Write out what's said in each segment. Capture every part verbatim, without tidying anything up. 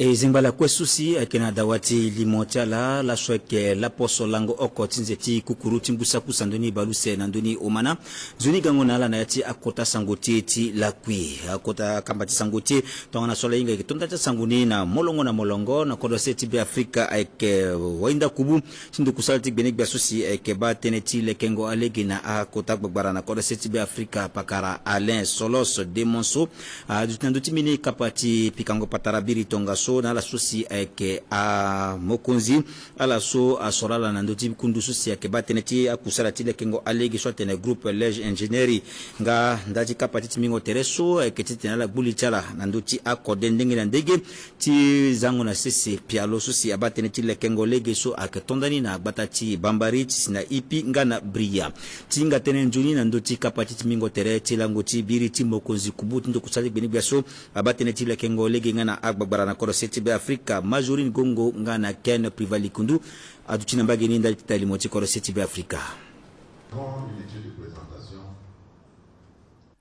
E zengba lakue so si ayeke na dawa ti limo ti ala laso ayeke laposo lango oko ti nze ti kukuru ti ngu sakusa ndoni baleuse na ndoni omana. Nzoni gango na ala na ya ti akota sango ti e ti lakui. Akota kamba ti sango ti e tongana so ala hinga ayeke to nda ti asango ni na molongo na molongo na kodro se ti Beafrika ayeke wainda kubu ti ndo kusala ti gbenegbia so si ayeke baa tënë ti lekengo alege na akota gbagbara na kodro se ti Beafrika pakara Alain Solos Demonso. Aduti na ndö ti mbeni kapa ti pikango patara biri tongaso na ala so si ayeke amokonzi. Ala so asoro ala na ndö ti kundu so si ayeke baa tënë ti akusala ti lekengo alege so atene groupe Lege Ingénierie nga nda ti kapa ti timbingo tere so ayeke titene ala gbu li ti ala na ndö ti akode ndenge na ndenge ti zango na sese pialo so si abaa tënë ti lekengo lege so ayeke to nda ni na gbata ti Bambari ti si na Ipi nga na Bria. Ti hinga tënë nzoni na ndö ti kapa ti timbingo tere ti lango ti biri ti mokonzi kubu ti ndo kusala ti gbenegbia so abaa tënë ti lekengo lege nga na agbagbara na kodro se ti Beafrika, Majorine Gongo nga na Ken Priva Likundu, aduti na mbage ni ndali ti ta limo ti kodro se ti Beafrika.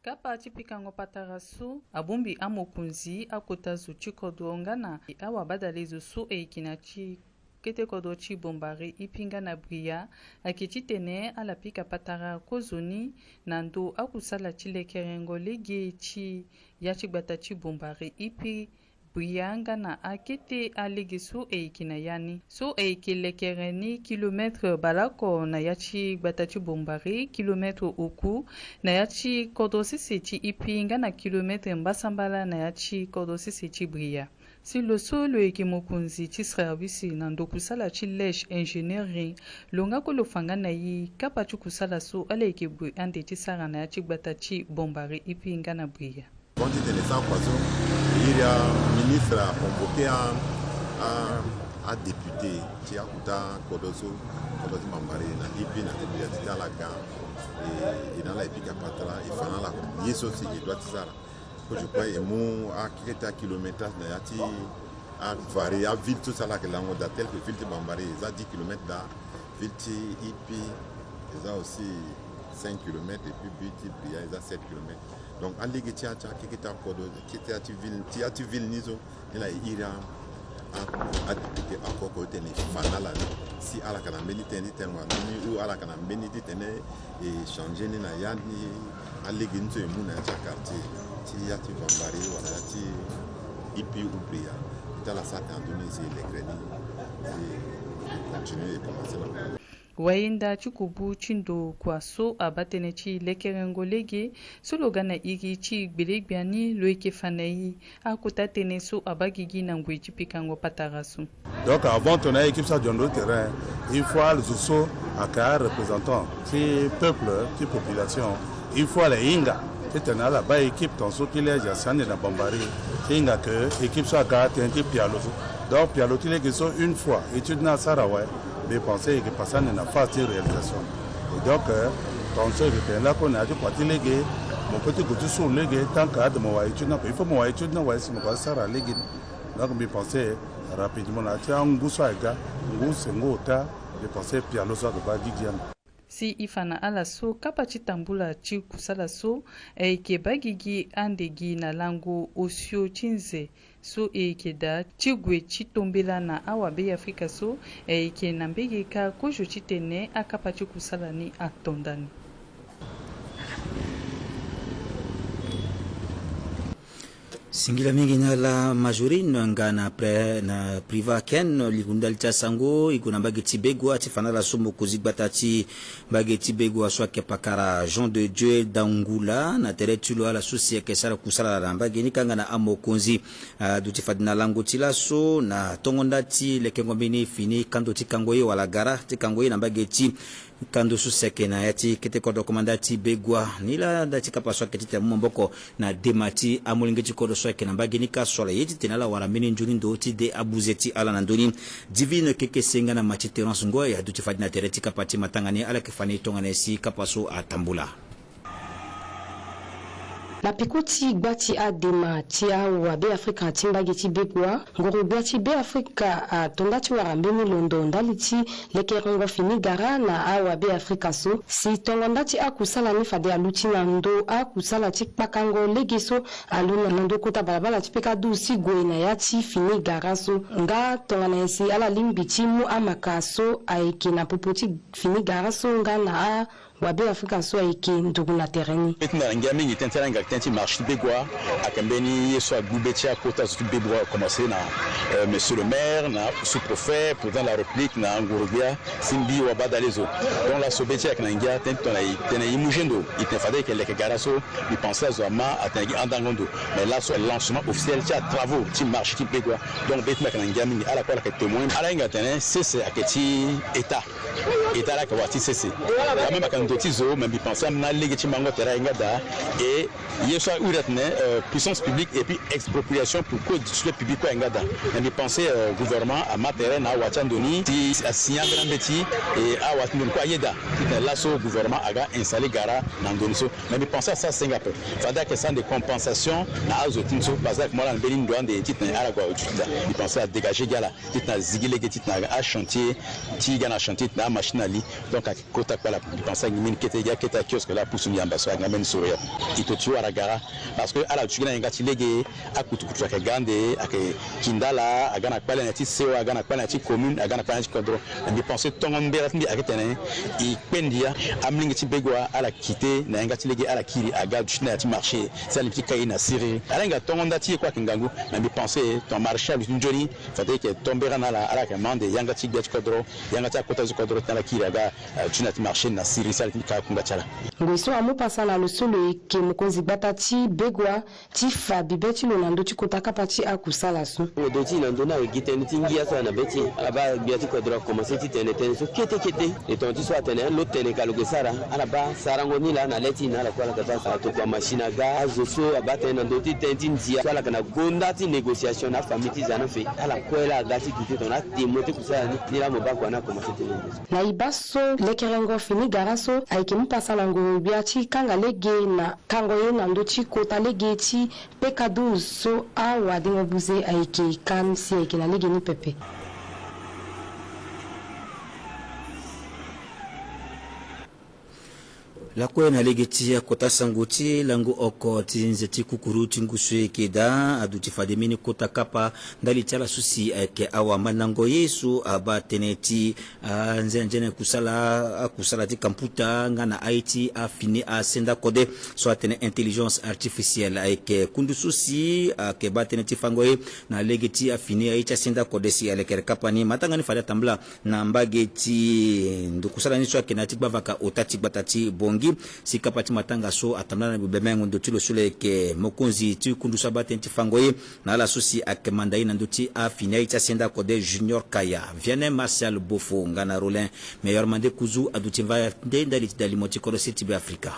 Kapa ti pikango patara so abongbi amokonzi, akota zo ti kodro nga na awabadale zo so e yeke na ti kete kodro ti Bombari, Ipi nga na Bria, ayeke titene ala pika patara kozoni na ndo akusala ti lekerengo lege ti ya ti gbata ti Bombari, Ipi, Bria nga na akete alege so e yeke na ya ni. So e yeke lekere ni kilometre baleoko na ya ti gbata ti Bombari, kilometre oku na ya ti kodro sese ti Ipi nga na kilometre mbasambala na ya ti kodro sese ti Bria. Si lo so lo yeke mokonzi ti service na ndo kusala ti Lege Ingénierie, lo nga kue lo fa nga na e kapa ti kusala so ala yeke gue ande ti sara na ya ti gbata ti Bombari, Ipi nga na Bria. Bon, titene e sara kua so, e iri aministre aconvoqué a, a, adéputé ti akota kodro so, kodro ti Bambari na Ipi na ti Bria, titene ala ga, e, e na ala e pika patara, e fa na ala ye so si e doit ti sara. Kozo kue e mu akete akilométrage na ya ti avarie, aville so si ala yeke lango daa, tel que ville ti Bambari e za dix kilomètres daa, ville ti Ipi e za aussi cinq kilomètres, et puis ville ti Bria e za sept kilomètres. Donc alege ti ya ti akeke ti akodro, akeke ti ya ti ville, ti ya ti ville ni so, ni la e iri a, a, adéputé akoko titene e fa na ala ni, si ala yeke na mbeni tënë ti tene wala mbeni ou ala yeke na mbeni titene e changer ni na ya ni, alege ni so e mu na ya ti aquartier ti ya ti Bambari wala ya ti Ipi ou Bria, e ta ala sara tene ando ni si e lekere ni, si e continue e commencer na. Wayenda ti kubu ti ndo kua so abaa tënë ti lekerengo lege so lo ga na iri ti gbelegbia ni, lo yeke fa na e akota tënë so abaa gigi na ngoi ti pikango patara so. Donc avant tongana équipe so adio na ndo ti terrain, il faut ala zo so ayeke areprésentant ti peuple, ti population, il faut ala hinga titene ala baa équipe tongaso ti Lege asi ande na Bambari, ti hinga ke équipe so aga tënë ti pialo so. Donc pialo ti lege so une fois étude ni asara awe, mbi pense e yeke pase ande na phase ti réalisation. Et donc, euh, tongaso e yeke tene lakue na ya ti kua ti lege, mo peut ti gue ti suru lege tant que ade mo wara étude ni ape. Il faut mo wara étude ni awe si mo gue ti sara lege ni. Donc mbi pense rapidement na ya ti angu so aye ga, ngu sengo ota, mbi pense pialo so ayeke baa gigi ande. Si e fa na ala so kapa ti tambula ti kusala so ayeke baa gigi ande gi na lango osio ti nze so e yeke daa ti gue ti tombela na awabe Afrika so, e yeke na mbege kâ kozo titene akapa ti kusala ni ato ndani. Singila mingi na ala Majorine nga na pre-, na Priva Ken, liku ndali ti asango, e gue na mbage ti Begoua ti fa na ala so mokonzi gbata ti mbage ti Begoua so ayeke pakara Jean de Dieu Dangula na tere ti lo, ala so si ayeke sara kusala na mbage ni kanga na amokonzi. Aduti fade na lango ti laso na tongo nda ti lekengo mbeni fini kando ti kango ye wala gara ti kango ye na mbage ti kando so si ayeke na ya ti kete kodro komanda ti Begoua. Ni laa nda ti kapa so ayeke titene amu maboko na dema ti amolenge ti kodro so ayeke na mbage ni kâ so ala ye titene ala wara mbeni nzoni ndo ti de abuze ti ala na ndö ni. Divine Kekese nga na Mathieu Terence Ngoy aduti fade na tere ti kapa ti matanga ni, ala yeke fa ni tongana nyen si kapa so atambula. Na peko ti gba ti adema ti awabe Afrika ti mbage ti Begoua, nguru-gbia ti Beafrika ato nda ti wara mbeni londo ndali ti lekerengo fini gara na awabe Afrika so. Si tongo nda ti akusala ni fade aluti na ndo akusala ti kpakango lege so alu na ndo kota balabala ti peka douze ti gue na ya ti fini gara so. Nga tongana nyen si ala lingbi ti mu amaka so ayeke na popo ti fini gara so nga na awabe Afrika so ayeke nduru na tere ni. Mbeti na ngia mingi tënë ti ala, nga tënë ti marché ti Begoua, ayeke mbeni ye so agbu be ti akota zo ti Begoua, commencé na, euh, monsieur le maire, na sous-préfet, président de la République, na nguru-gbia, si mbi wa badale zo. Donc laso be ti e ayeke na ngia tënë ti tongana e tene e mu gendo, e tene fade e yeke leke gara so, mbi pensé azo ama atene gi andango ndo. Mais laso lancement officiel ti atravaux ti marché ti Begoua. Donc be ti mbi ayeke na ngia mingi, ala kue ala yeke témoin. Ala hinga atene sese ayeke ti État. État la ayeke wara ti sese. Quand même ayeke na ndo ti zo, mais mbi pensé ambeni alege ti mango tere aye nga daa. Et ye so ahuri atene, euh, puissance publique et puis expropriation pour cause d'utilité publique kue aye nga daa. Mais mbi pensé, euh, gouvernement ama tere na awa ti ando ni ti asigné ambeni ambeti, et awa ti ndo ni kue ayeda titene laso gouvernement aga installé gara na ndo ni so. Mais mbi pensé asara senge ape. Fade ayeke sara nde compensation na azo ti ni so, parce que ayeke mu ala na mbeni ndo ande titene ala gue awe ti da. Mbi pensé adégagé gi ala titene azi gi lege titene aga achantier ti ga na chantier titene amachine ali. Donc ayeke kota kpale ape. Mbi pensé angi mbeni kete gi akete akiosque la apusu mbi yamba so aga mbeni soro ya. E to ti wara gara parce que ala duti gi na yanga ti lege, akutukutu ayeke ga ande, ayeke kindala, aga na kpale na ya ti sewa, aga na kpale na ya ti commune, aga na kpale na ya ti kodro. Mbi pensé tongo mbera ti mbi ayeke tene e kpe ndia amolenge ti Begoua ala kite na yanga ti lege, ala kiri aga duti na ya ti marché, si ala lingbi ti kai na siriri. Ala hinga tongo nda ti e kue ayeke ngangu. Mais mbi pensé ton maréchal aluti nzoni fade e yeke to mbera na ala, ala yeke ma ande yanga ti gbia ti kodro, yanga ti akota zo ti kodro titene ala kiri aga, euh, duti na ya ti marché na siriri si ala lingbi ti kai akunga ti ala. Ngoi so amu pasa na lo so lo yeke mokonzi gbata ti Begoua ti fa bibe ti lo na ndö ti kota kapa ti akusala so. Ndo ti e na ndo ni ayeke gi tënë ti ngia so na be ti e. Abaa gbia ti kodro akomanse ti tene tënë so kete kete. E tonga ti so atene lo tene ka lo ke sara, ala baa sarango ni laa na le ti e na ala kue ala ke baa. Atokua machine aga azo so abaa tënë na ndö ti tënë ti ndia so ala yeke na gonda ti négociation na afamille ti za ni afe. Ala kue laa aga ti gi ti tongana atémoin ti kusala ni. Ni laa mo baa kua ni akomanse ti lo. Na e baa so lekerengo fini gara so ayeke mu pasa na nguru-gbia ti kanga lege na kango ye na ndö ti kota lege ti peka douze so awadengo buze ayeke kam si ayeke na lege ni pepe. Lakue na lege ti akota sango ti lango oko ti nze ti kukuru ti ngu so eke daa aduti fade mbeni kota kapa ndali ti ala so si ayeke awamandango ye so abaa tënë ti anzenenzene kusala, akusala ti kamputa nga na aye ti afini asenda kode so atene intelligence artificielle ayeke kundu so si ayeke baa tënë ti fango ye na lege ti afini aye ti asenda kode si alekere kapa ni. Matanga ni fade atambula na mbage ti ndukusala ni so ayeke na ya ti gbavaka ota ti gbata ti Bangui. Si kapa ti matanga so atambula na bibembengo ndo ti lo so lo yeke mokonzi ti kundu so abaa tënë ti fango ye na ala so si ayeke manda ye na ndö ti afini aye ti asenda kode Junior Kaya, Vianney Martial Bofo nga na Rollin Meilleur Mande Kuzu aduti mva nde ndali ti dalimo ti kodro se ti Beafrika.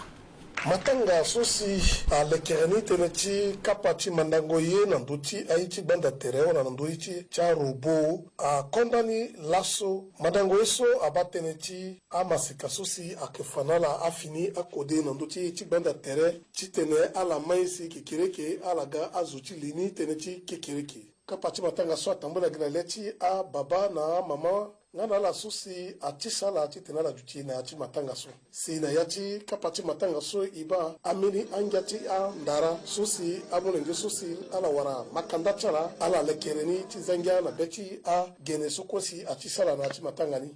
Matanga so si alekere ni tënë ti kapa ti mandango ye na ndö ti aye ti gbanda tere wala na ndö ye ti, ti arobot akonda ni laso. Mandango ye so abaa tënë ti amaseka so si ayeke fa na ala afini akode na ndö ti aye ti gbanda tere titene ala mai si kekereke ala ga azo ti li ni tënë ti kekereke. Kapa ti matanga so atambula gi na le ti ababa na amama nga na ala so si atisa ala titene ala duti na ya ti matanga so. Si na ya ti kapa ti matanga so e baa ambeni angia ti andara so si amolenge so si ala wara makanda ti ala, ala lekere ni ti za ngia na be ti agene so kue si atisa ala na ya ti matanga ni.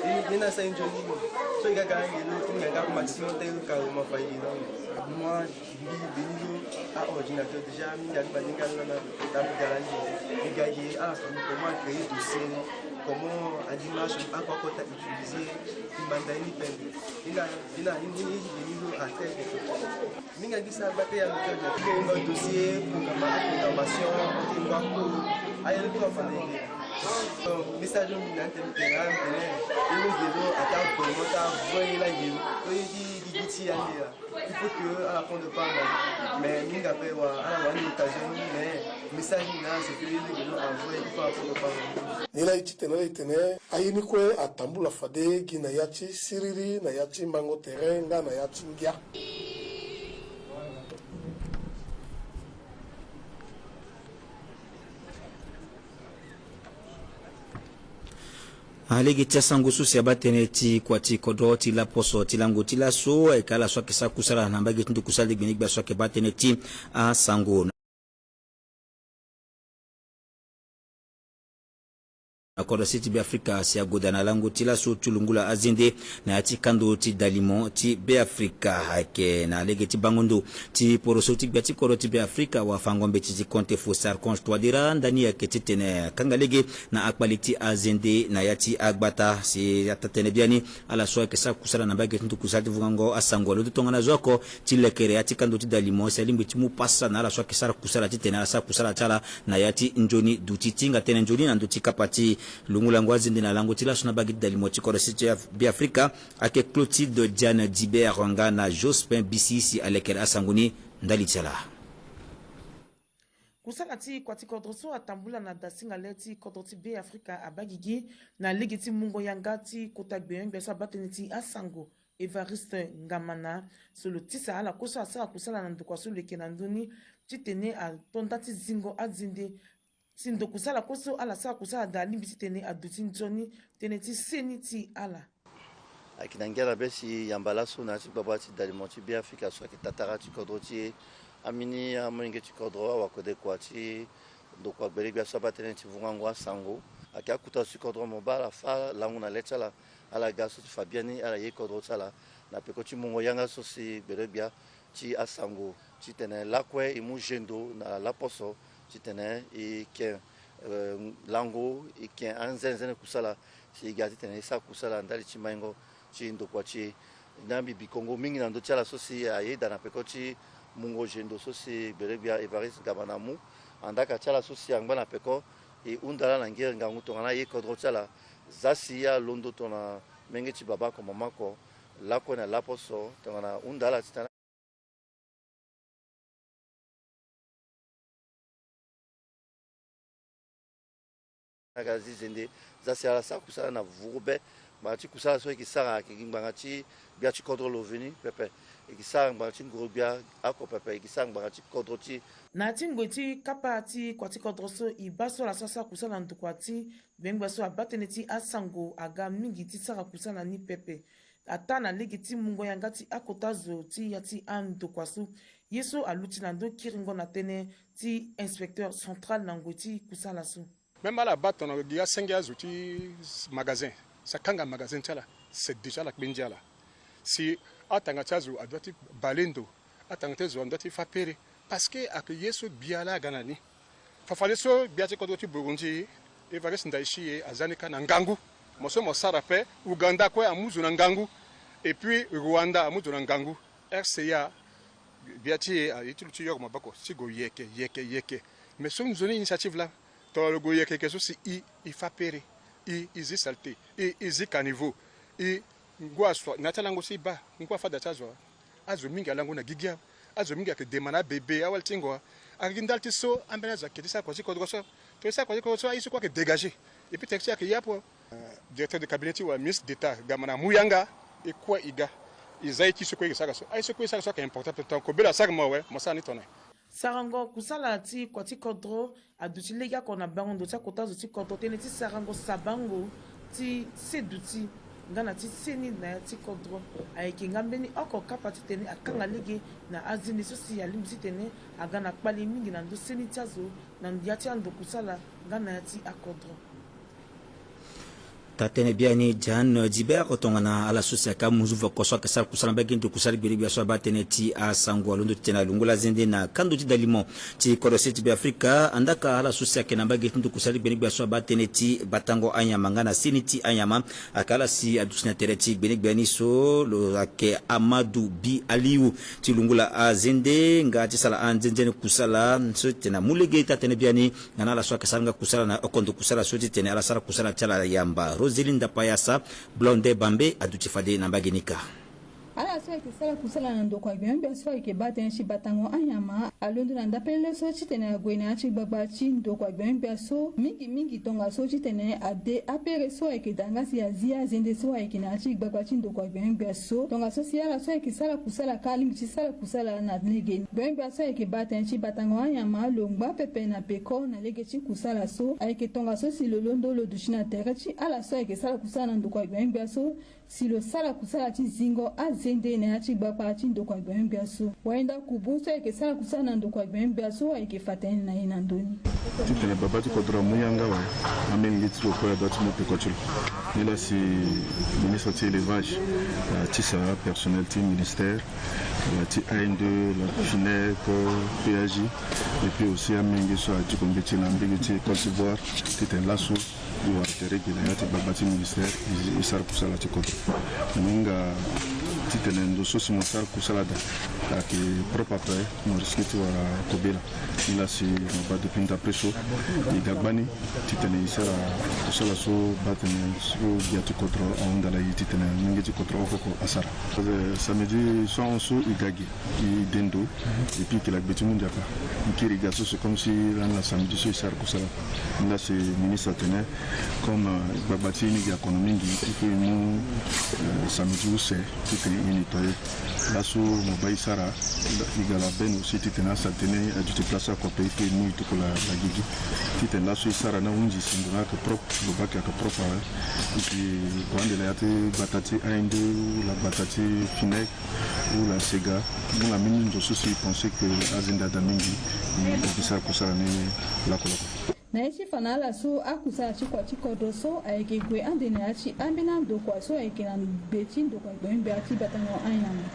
Ni, ni na sara nzoni so e ga ga angelo ti ngia ga kuma ti si monte yo ka yo ma fa ye donc. Moi, mbi beni lo a ordinateur déjà, mbi ngia ti baninga lo na lo ta mbi ga la nzoni. Mbi ga ye ala fa comment créer dossier ni, comment a démarche ni, akua kota utiliser, mbi manda ye ni pembe. Ni na, ni na, ni, ni, ni, ni lo a très bien. Mingi agi sa bate ya mitondo. Ke ngo dossier, programma-, programmation, ke ngo ako. Aye lo tout afande ye. Donc, message mingi na ntene tena, ntene. Ye lo nge lo ata vraiment ta voye la nge lo. Ko ye di, di, di ti ya nge la. Il faut que ala prendre part na. Mais mingi ape wa, ala wa ni occasion, mais message mingi na, c'est que ye lo nge lo envoyer, il faut prendre part na. Ni la ye ti tene, la ye tene. Aye ni kue atambula fade gi na ya ti siriri, na ya ti mango tere nga na ya ti ngia. Alege ti asango so si abaa tënë ti kua ti kodro ti laposo ti lango ti laso ayeke ala so ayeke sara kusala na mbage ti nduku sara ti gbenegbe aso ayeke baa tënë ti asango. Na kodro sese ti Beafrika si agoda na lango ti laso ti lungula azende na ya ti kando ti dalimo ti Beafrika ayeke na lege ti bango ndo ti poroso ti gbia ti kodro ti Beafrika wafango-mbeti ti Konte Faustin Archange Touadéra ndani ayeke titene akanga lege na akpali ti azende na ya ti agbata si ataa tënë biani ala so ayeke sara kusala na mbage ti nduku sara ti vungango asango alondo tongana zo oko ti lekere ya ti kando ti dalimo si alingbi ti mu pasa na ala so ayeke sara kusala titene ala sara kusala ti ala na ya ti nzoni duti ti hinga tënë nzoni na ndö ti kapa ti lungulango azende na lango ti laso na mbage ti dalimo ti kodro sese ti Beafrika ayeke Clotilde Diane Dibert nga na Jospin Bisi si alekere asango ni ndali ti ala. Kusala ti kua ti kodro so atambula na dasinga le ti kodro ti Beafrika abaa gigi na lege ti mungo yanga ti kota gbenyo-gbia so abaa tënë ti asango Évariste Ngamana so lo tisa ala kue so asara kusala na ndokua so lo yeke na ndö ni titene ato nda ti zingo azende. Si ndo kusala kue so ala sara kusala daa alingbi titene aduti nzoni tënë ti seni ti ala. Ayeke na ngia na be si yamba laso na ya ti gbagba ti dalimo ti Beafrika so ayeke tatara ti kodro ti e. Ambeni amolenge ti kodro awakode kua ti ndokua gbelegbia so abaa tënë ti vungango asango ayeke akota zo ti kodro mo baa ala fâ lango na le ti ala. Ala ga so ti fa biani ala ye kodro ti ala na peko ti mungo yanga so si gbelegbia ti asango titene lakue e mu zendo na laposo titene e ke, eh, lango e ke anzenze ni kusala si e ga titene e sara kusala ndali ti maingo ti ndokua ti e. Na mbi bi kongo mingi na ndö ti ala so si ayeda na peko ti mungo zendo so si gbelegbia Évariste Ngamana amu. Andaka ti ala so si angba na peko e hunda ala na ngiri ngangu tongana aye kodro ti ala. Za si alondo tongana menge ti baba oko mama oko lakue na laposo tongana hunda ala titene aga zi zende. Za si ala sara kusala na vuru be. Ngbanga ti kusala so e yeke sara ayeke gi ngbanga ti gbia ti kodro lo veni pepe. E yeke sara ngbanga ti nguru gbia oko pepe. E yeke sara ngbanga ti kodro ti. Na ya ti ngoi ti kapa ti kua ti kodro so e baa so ala so asara kusala na ndokua ti gbengbe so abaa tënë ti asango aga mingi ti sara kusala ni pepe. Ataa na lege ti mungo yanga ti akota zo ti ya ti andokua so. Ye so aluti na ndö kiringo na tënë ti inspecteur central na ngoi ti kusala so. Même ala baa tongana gi asenge azo ti magasin, si akanga magasin ti ala, c'est déjà ala kpe ndia ala. Si atanga ti azo adoit ti bale ndo, atanga ti azo adoit ti fâ pere, parce que ayeke ye so gbia laa aga na ni. Fafale so gbia ti kodro ti Burundi, Évariste Ndayishimiye aza ni kâ na ngangu. Mo so mo sara ape, Ouganda kue amu zo na ngangu. Et puis Rwanda amu zo na ngangu. R C A, gbia ti e aye ti lo ti yoro maboko ti gue yeke, yeke, yeke. Mais so nzoni initiative laa, tongana lo gue yeke yeke so si e, e fâ pere, e, e zi saleté, e, e zi caniveau, e ngu aso na ya ti alango so e baa, ngu afada ti azo. Azo mingi alango na gigi awe. Azo mingi ayeke dema na abebe, awali ti ngo. Ayeke gi ndali ti so ambeni azo ayeke ti sara kua ti kodro so. Tongana e sara kua ti kodro so, aye so kue ayeke dégagé. Et puis tere ti e ayeke ya ape. Euh, directeur de cabinet ti wa ministre d'État Ngamana amu yanga, e kue e ga. E za ye ti so kue e yeke sara so. Aye so kue e sara so ayeke important, tongana kobela asara mo awe, mo sara ni tongana. Sarango kusala ti kua ti kodro aduti legeoko na bango ndo ti akota zo ti kodro tënë ti sarango sabango ti se duti nga na ti seni na ya ti kodro. Ayeke nga mbeni oko kapa titene akanga lege na azende so si alingbi titene aga na kpali mingi na ndö seni ti azo na ya ti ando kusala nga na ya ti akodro. Taa-tënë biani Jeanne Dibert tongana ala so si ayeke amuzu voko so ayeke sara kusala mbage ndo kusala gbelegbia so abaa tënë ti asango alondo titene alungo la zende na kando ti dalimo ti kodro sese ti Beafrika. Andaka ala so si ayeke na mbage ti ndo kusala gbelegbia so abaa tënë ti batango anyama nga na seni ti anyama. Ayeke ala si aduti na tere ti gbelegbia ni so lo ayeke Amadou Bi Aliou ti lungo la azende nga ti sara anzenze ni kusala so titene amu lege taa-tënë biani. Nga na ala so ayeke sara nga kusala na oko ndo kusala so titene ala sara kusala ti ala yamba. Roseline Ndapayasa, Blonde Bambe aduti fade na mbage ni kâ. Ala so ayeke sara kusala na ndokua gbengbe so ayeke baa tënë ti batango anyama alondo na ndapelele so titene ague na ya ti gbagba ti ndokua gbengbe so mingi mingi tongaso titene ade apere so ayeke daa nga si azi azende so ayeke na ya ti gbagba ti ndokua gbengbe so tongaso si ala so ayeke sara kusala ka alingbi ti sara kusala na lege gbengbe so ayeke baa tënë ti batango anyama lo ngba pepe na peko na lege ti kusala so ayeke tongaso si lo londo lo duti na tere ti ala so ayeke sara kusala na ndokua gbengbe so si lo sara kusala ti zingo azende na ya ti gbagba ti ndokua gbengbe so. Wainda kubu so ayeke sara kusala na ndokua gbengbe so ayeke fa tënë na ye na ndö ni. Titene baba ti kodro amu yanga awe, amolenge ti lo kue adua ti mu peko ti lo. Nilaa si ministre ti élevage, euh, atisa personnel ti ministère, euh, ti A N deux, la FINEC, P A J, et puis aussi amolenge so adiko mbeti na mbage ti Côte d'Ivoire, titene laso e wara tere gi na ya ti gbagba ti ministère, e, e sara kusala ti kodro. Mo hinga titene ndo so si mo sara kusala daa ayeke propre ape, mo risque ti wara kobela. Nilaa si mo baa depuis ndapre so e ga gbani titene e sara kusala so baa tënë so gbia ti kodro ahunda na e titene molenge ti kodro oko oko asara. Samedi so ahon so e ga gi. E de ndo, et puis e yeke la gbe ti mundia kâ. E kiri ga so c'est comme si lani na samedi so e sara kusala. Nilaa si ministre atene comme, euh, gbagba ti e ni gi akono mingi, il faut e mu, euh, samedi use titene e nettoyer. Laso mo baa e sara, e ga la benne aussi titene asalté ni aduti place oko ape, il faut e mu e toko la, la gigi. Titene laso e sara ni ahunzi si ndo ni ayeke propre, lo baa ayeke propre awe. Et puis kua ande la ya ti gbata ti A N deux, la gbata ti FINEC, ou la sega, ou la mingi ndo so si e pense que azende ada mingi, e, e ke sara kusala ni lakolako. Na ye ti fa na ala so akusala ti kua ti kodro so ayeke gue ande na ya ti ambeni andokua so ayeke na gbe ti ndokua gbengbe ti batango anyama.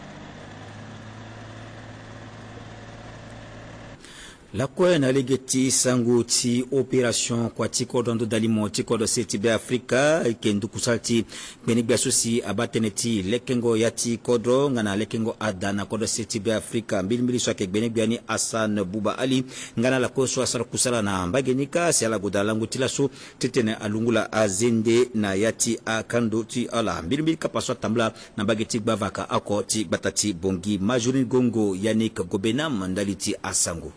Lakue na lege ti sango ti opération kua ti kodro ndo dalimo ti kodro se ti Be Afrika ayeke nduku sara ti gbene-gbia so si abaa tënë ti lekengo ya ti kodro nga na lekengo ada na kodro se ti Be Afrika. Mbilimbili so ayeke gbene-gbia ni Hassan Bouba Ali nga na ala kue so asara kusala na mbage ni kâ si ala gue daa lango ti laso titene alungula azende na ya ti akando ti ala. Mbilimbili kapa so atambula na mbage ti gbavaka oko ti gbata ti Bangui. Majourine Gongo, Yannick Gobenam ndali ti asango.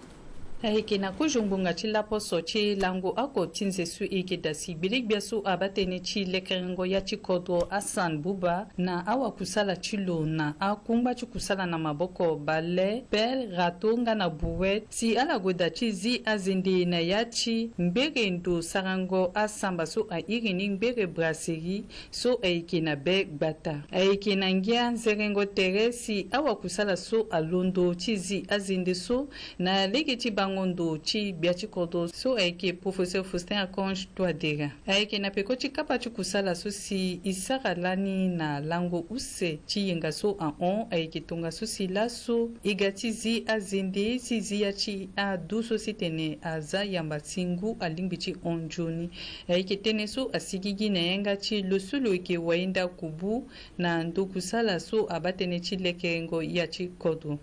Ayeke na kozo ngbonga ti laposo ti lango oko ti nze so e yeke daa si gbelegbia so abaa tënë ti lekerengo ya ti kodro Hassan Bouba na awakusala ti lo na akungba ti kusala na maboko bale, pelle, râteau nga na brouette si ala gue daa ti zi azende na ya ti ngbere ndo sarango asamba so a iri ni ngbere brasserie so ayeke na be gbata. Ayeke na ngia nzerengo tere si awakusala so alondo ti zi azende so na lege ti bango ndo ti gbia ti kodro so ayeke Professeur Faustin Archange Touadéra. Ayeke na peko ti kapa ti kusala so si e sara lani na lango use ti yenga so ahon ayeke tongaso si laso e ga ti zi azende ti zi ya ti adu so si tene aza yamba ti ngu alingbi ti hon nzoni. Ayeke tënë so asigigi na yanga ti lo so lo yeke wainda kubu na ndokusala so abaa tënë ti lekerengo ya ti kodro.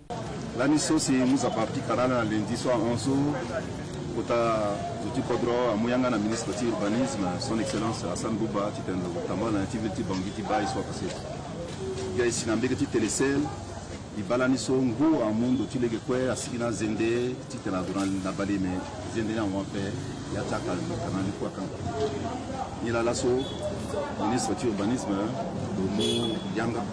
Lani so si mu zapa pika na ala na lundi so ahon so, kota zo ti kodro amu yanga na ministre ti urbanisme, son excellence Hassan Bouba, titene lo tambula na ya ti ville ti Bangui ti baa ye so apase. Ga e si na mbege ti Telecel, e baa lani so ngu amu ndo ti lege kue asigi na zende, titene ague na bale me zende ni ahon ape, ya ti akal kana ni kue akanga. Nilaa laso ministre ti urbanisme lo mu yanga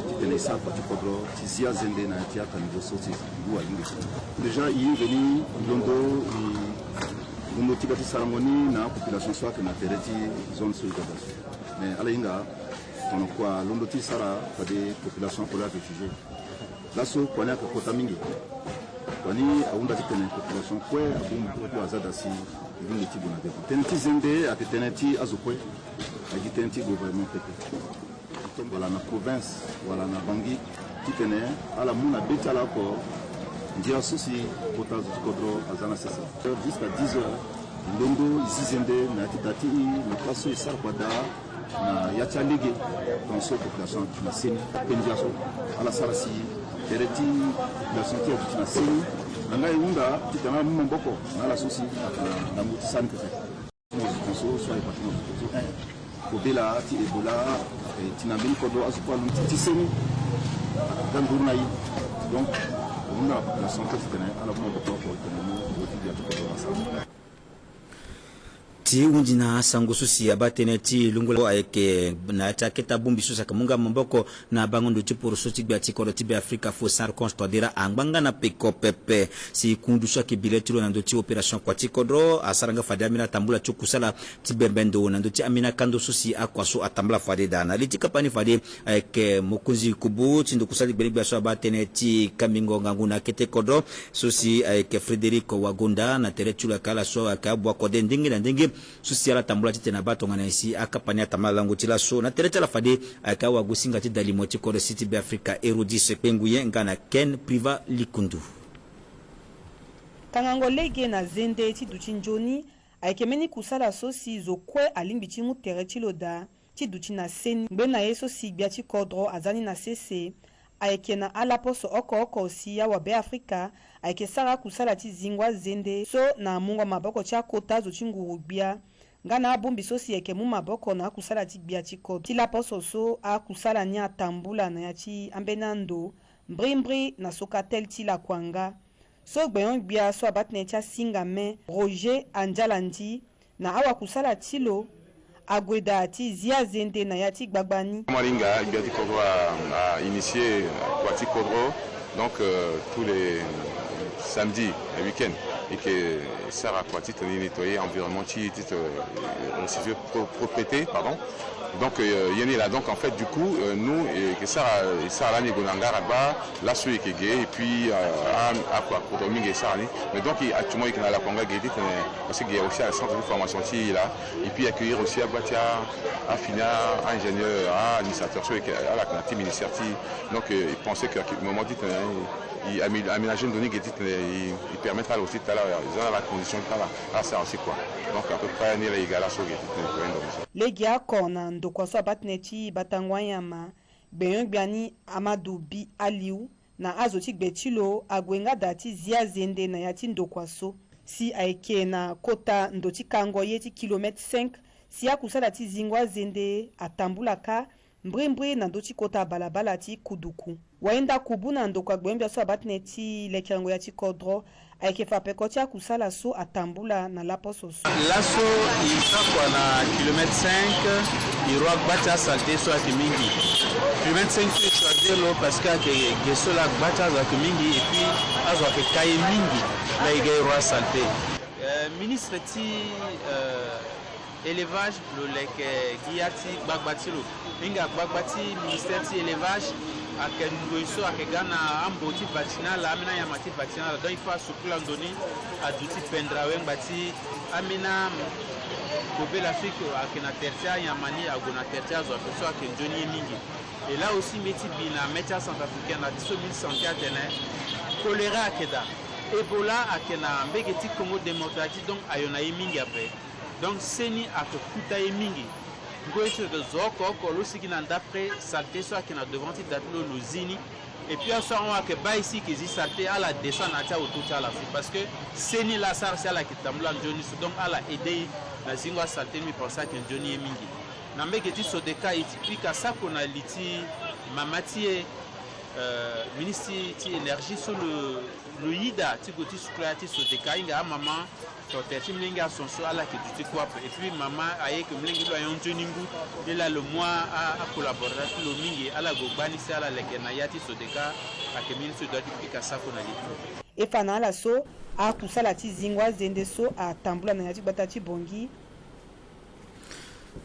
titene e sara kua ti kodro ti zi azende na ya ti akanivo so si ngu alingbi ti. Déjà e veni londo e londo ti ga ti sarango ni na apopulation so ayeke na tere ti zone so e ga daa so. Mais ala hinga tongana kua alondo ti sara fade population akoli ayeke jugé. Laso kua ni ayeke kota mingi. Kua ni ahunda titene population kue abongbi kue aza daa si e lingbi ti gue na devant. Tënë ti zende ayeke tënë ti azo kue, ayeke tënë ti gouvernement pepe. Wala na province wala na Bangui, titene ala mu na be ti ala oko ndia so si kota zo ti kodro aza na sese. Jusqu'à dix heures, e londo e zi zende na ya ti da ti e na place so e sara kua daa na ya ti alege. Tongaso population aduti na seni, ape ndia so ala sara si tere ti population ti e aduti na seni. Na nga e hunda titene ala mu maboko na ala so si ayeke na ndango ti sara ni pepe. Mo zo tongaso so ayeke bâtiment zo tongaso un, kobela ti Ebola, eh, ti na mbeni kodro azo kue alondo ti seni. Ga nduru na ye. Donc hunda na population ti tene ala mu maboko oko tene mu ti gbia ti kodro na sara. Ti hundi na sango so si abaa tënë ti lungo ayeke na ya ti akete abongbi so si ayeke mu nga maboko na bango ndo ti poroso ti gbia ti kodro ti Beafrika Faustin Archange Touadéra angba nga na peko pepe. Si kundu so ayeke bi le ti lo na ndö ti opération kua ti kodro asara nga fade ambeni atambula ti okusala ti bembe ndo na ndö ti ambeni akando so si akua so atambula fade daa. Na li ti kapa ni fade ayeke mokonzi kubu ti ndokusala ti gbenegbia so abaa tënë ti kambingo ngangu na akete kodro so si ayeke Frédéric Wagonda na tere ti lo ayeke ala so ayeke abua kode ndenge na ndenge so si ala tambula titene abaa tongana nyen si akapa ni atambula lango ti laso. Na tere ti ala fade ayeke awagosinga ti dalimo ti kodro si ti Beafrika Hérodis Kpenguye nga na Ken Privat Likundu. Kangango lege na zende ti duti nzoni ayeke mbeni kusala so si zo kue alingbi ti mu tere ti lo daa ti duti na seni. Ngbene na ye so si gbia ti kodro aza ni na sese ayeke na alaposo oko oko si awabeafrika ayeke sara akusala ti zingo azende so na mungo maboko ti akota zo ti nguru-gbia nga na abongbi so si ayeke mu maboko na akusala ti gbia ti kodro. Ti laposo so akusala ni atambula na ya ti ambeni ando mbrimbri na Socatel ti Lakuanga. So gbenyo-gbia so abaa tënë ti asinga me Roger Andialandi na awakusala ti lo ague daa ti zi azende na ya ti gbagba ni. Malinga gbia ti kodro a, a initié kua ti kodro, donc euh, tous les samedis et week-end e yeke sara kua ti tene e nettoyer environnement ti e ti tene e restituer pro-, propreté, pardon. Donc euh, ye ni laa, donc en fait du coup euh, nous e yeke sara, e sara lani e gue na ngara gba laso e yeke ge et puis euh, a, akua kodro mingi e sara ni. Mais donc e, actuellement e yeke na Lakuanga ge ti tene, parce que ge aussi acentre de formation ti e laa. Et puis accueillir aussi agba ti a, afini a, a-ingénieur, a-administrateur so e yeke ala yeke na ti ministère ti e. Donc euh, e pense que moment ti tene e, e amé-, aménager ndo ni ge ti tene e, e permettre ala aussi ti ala e za na ala condition ti ala ala sara aussi quoi. Donc à peu près ni laa e ga laso ge ti tene e gue ndo ni so. Lege oko na ndokua so abaa tënë ti batango anyama, gbenyo-gbia ni Amadou Bi Aliou na azo ti gbe ti lo ague nga daa ti zi azende na ya ti ndokua so si ayeke na kota ndo ti kango ye ti kilomètre cinq si akusala ti zingo azende atambula kâ mbrimbri na ndö ti kota balabala ti Kuduku. Wayenda kubu na ndokua gbenyo-gbia so abaa tënë ti lekerengo ya ti kodro ayeke fa peko ti akusala so atambula na laposo so. Laso e sara kua na kilomètre cinq, e roi gba ti asalte so ayeke mingi. Kilomètre cinq so e choisir lo parce que ayeke ge so laa gba ti azo ayeke mingi et puis azo ayeke ka e mingi. Laa e ga e roi asalte. Euh, ministre ti euh, élevage lo leke gi ya ti gbagba ti lo. Hinga gbagba ti ministère ti élevage ayeke ngoi so ayeke ga na ambo ti vaccinal, ambeni anyama ti vaccinal. Donc il faut asukula ndo ni aduti pendere awe ngba ti ambeni akobela so e yeke na tere ti anyama ni ague na tere ti azo ape so ayeke nzoni ye mingi. E laa aussi mbi ye ti bi na mê ti acentrafricain na ti so mbi ti santé atene choléra ayeke daa, Ebola ayeke na mbege ti Congo Démocratique, donc ayo na ye mingi ape. Donc seni ayeke kuta ye mingi. Ngoi so ayeke zo oko oko lo sigi na ndapre saleté so ayeke na devant ti da ti lo lo zi ni. Et puis aso ahon ayeke baa e si e yeke zi saleté ala descend na ya ti aoto ti ala so parce que seni laa asara si ala yeke tambula nzoni so, donc ala aidé e na zingo asaleté ni. Mbi pense ayeke nzoni ye mingi. Na mbege ti Sodeka e ti pika sako na li ti mama ti e, euh, ministre ti énergie so lo lo yida ti gue ti sukula ya ti Sodeka, ahinga amama, to tere ti molenge ason so ala yeke duti kue ape. Et puis mama aye ke molenge ti lo ayon nzoni ngu. Nilaa lo mu a, a collaborateur ti lo mingi, ala gue gbani si ala leke na ya ti Sodeka. Ayeke mbeni so e doit ti pika sako na li ti lo. E fa na ala so akusala ti zingo azende so atambula na ya ti gbata ti Bangui.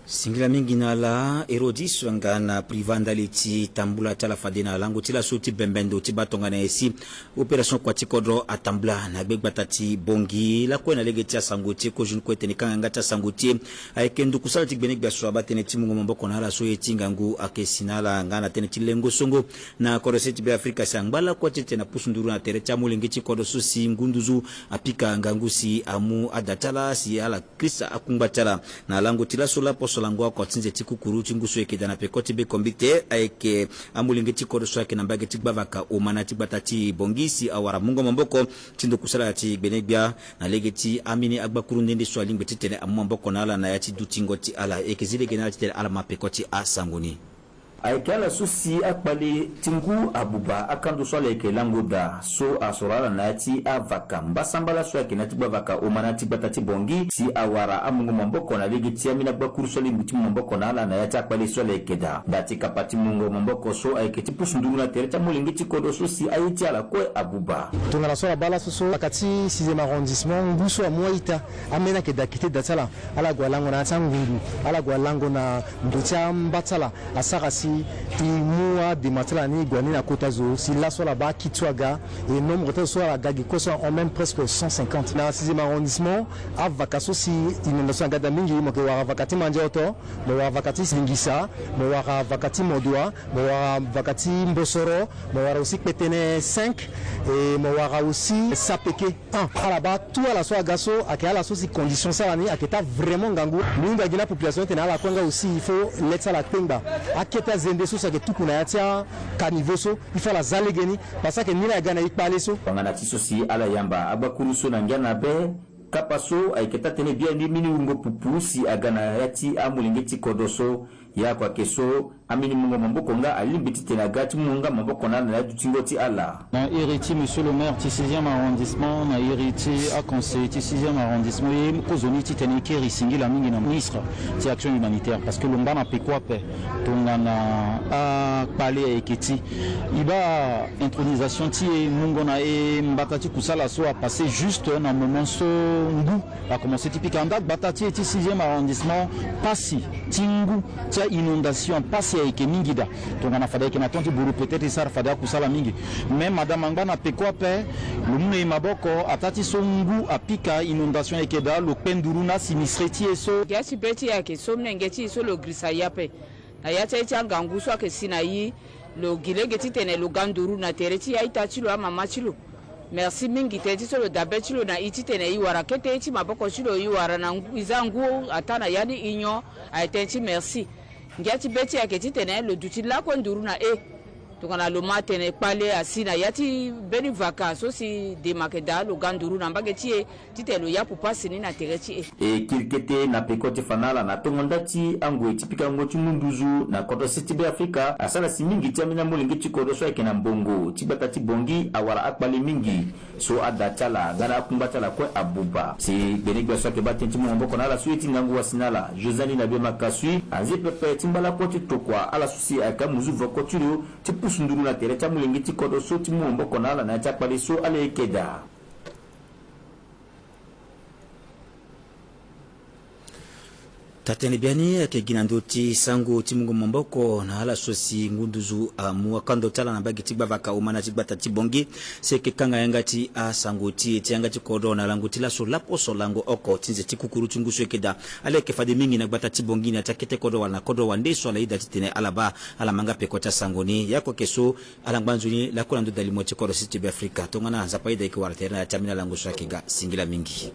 Singila mingi na ala Hérodis nga na Priva ndali ti tambula ti ala fade na lango ti laso ti bembe ndo ti baa tongana nyen si opération kua ti kodro atambula na gbe gbata ti Bangui. Lakue na lege ti asango ti e, kozoni kue tene kanga yanga ti asango ti e ayeke nduku sala ti gbenegbia so abaa tënë ti mungo maboko na ala so e ti ngangu ayeke si na ala nga na tënë ti lengo songo na kodro se ti Beafrika si angba lakue titene apusu nduru na tere ti amolenge ti kodro so si ngu nduzu apika ngangu si amu ada ti ala si ala Christ akungba ti ala. Na lango ti laso laposo lango oko ti nze ti kukuru ti ngu so e yeke daa na peko ti bekombite ayeke amolenge ti kodro so ayeke na mbage ti gbavaka omana ti gbata ti Bangui si awara mungo maboko ti nduku sala ti gbenegbia na lege ti ambeni agbakuru nde nde so alingbi titene amu maboko na ala na ya ti dutingo ti ala. E yeke zi lege na ala titene ala ma peko ti asango ni. Ayeke ala so si akpale ti ngu abuba akando so ala yeke lango daa so asoro ala na ya ti avaka mbasambala so ayeke na ya ti gbavaka omana ti gbata ti Bangui si awara amungo maboko na lege ti ambeni agbakuru so alingbi ti mu maboko na ala na ya ti akpale so ala yeke daa. Nda ti kapa ti mungo maboko so ayeke ti pusu nduru na tere ti amolenge ti kodro so si aye ti ala kue abuba. Tongana so ala baa laso so, avaka ti sixième arrondissement, ngu so amu a-ita, ambeni ayeke daa kete daa ti ala. Ala gue alango na ya ti angungu, ala gue alango na ndo ti amba ti ala, asara si e mu adema ti ala ni e gue ni na kota zo si laso ala baa akiti so aga. E nombre ti azo so ala ga gi kue so ahon même presque cent cinquante. Na sixième arrondissement, avaka so si inondation aga daa mingi, mo yeke wara avaka ti Mandiaoto, mo wara avaka ti Lingisa, mo wara avaka ti Modoua, mo wara avaka ti Mbosoro, mo wara aussi Kpetene cinq, et mo wara aussi Sapeke un. Ala baa tout ala so aga so, ayeke ala so si condition ti ala ni ayeke taa vraiment ngangu. Mbi hunda gi na population ti tene ala kue nga aussi, il faut le ti ala akpengba. Akete azende so si ayeke tuku na ya ti acaniveau so, il faut ala zia legeni, parce que ayeke ni laa e ga na e kpale so. Tongana ti so si ala yamba agbakuru so na ngia na be, kapa so ayeke taa-tënë biani mbeni wungo pupu si aga na ya ti amolenge ti kodro so. Ya kua ke so, ambeni mungo maboko nga alingbi titene aga ti mu nga maboko na ala na ya dutingo ti ala. Na iri ti monsieur le maire ti sixième arrondissement, na iri ti aconseiller ti sixième arrondissement, ye kozoni titene e kiri singila mingi na ministre ti action humanitaire, parce que lo ngba na peko ape tongana akpale ayeke ti e baa intronisation ti e mungo na e mbata ti kusala so apasse juste na moment so ngu akomanse ti pika. Anda gbata ti e ti sixième arrondissement, pasi ti ngu, ti a-inondation, pasi ayeke mingi daa. Tongana fade ayeke na temps ti buru, peut-être e sara fade akusala mingi. Mais madame angba na peko ape, lo mu na e maboko, ataa ti so ngu apika, inondation ayeke daa, lo kpe nduru na asinistre ti e so. Ngia ti be ti e ayeke so, molenge ti e so lo girisa e ape. Na ya ti aye ti angangu so ayeke si na e, lo gi lege titene lo ga nduru na tere ti a-ita ti lo, amama ti lo. Merci mingi tënë ti so lo dabe ti lo na e titene e wara kete ye ti maboko ti lo, e wara na ngu, e za ngu ataa na ya ni e nyon. Aye tënë ti merci. Ngia ti be ti e ayeke titene lo duti lakue nduru na e. Tongana lo ma tene kpale asi na ya ti mbeni vaka so si dema ayeke daa, lo ga nduru na mbage ti e titene lo yapu pasi ni na tere ti e. E kiri kete na peko ti fa na ala na tongo nda ti angoi ti pikango ti ngu nduzu na kodro sese ti Be Afrika asara si mingi ti ambeni amolenge ti kodro so ayeke na mbongo ti gbata ti Bangui awara akpale mingi. So ada ti ala nga na akungba ti ala kue abuba. Si gbenegbia so ayeke baa tënë ti mu maboko na ala so ye ti ngangu wasi na ala, José Nina Bia Makasui, anze pepe ti ngba lakue ti tokua ala so si ayeke amuzu voko ti lo ti pusu nduru na tere ti amolenge ti kodro so ti mu maboko na ala na ya ti akpale so ala yeke daa. Taa-tënë biani ayeke gi na ndö ti sango ti mungo maboko na ala so si ngu nduzu amu akando ti ala na mbage ti gbavaka omana ti gbata ti Bangui. Si ayeke kanga yanga ti asango ti e ti yanga ti kodro na lango ti laso laposo lango oko ti nze ti kukuru ti ngu so ayeke daa. Ala yeke fade mingi na gbata ti Bangui na ya ti akete kodro wala na kodro wande so ala yeda titene ala baa ala ma nga peko ti asango ni. Ya kue ke so, ala ngba nzoni lakue na ndö dalimo ti kodro sese ti Be Afrika. Tongana Nzapa ayeda e yeke wara tere na ya ti ambeni alango so ayeke ga. Singila mingi.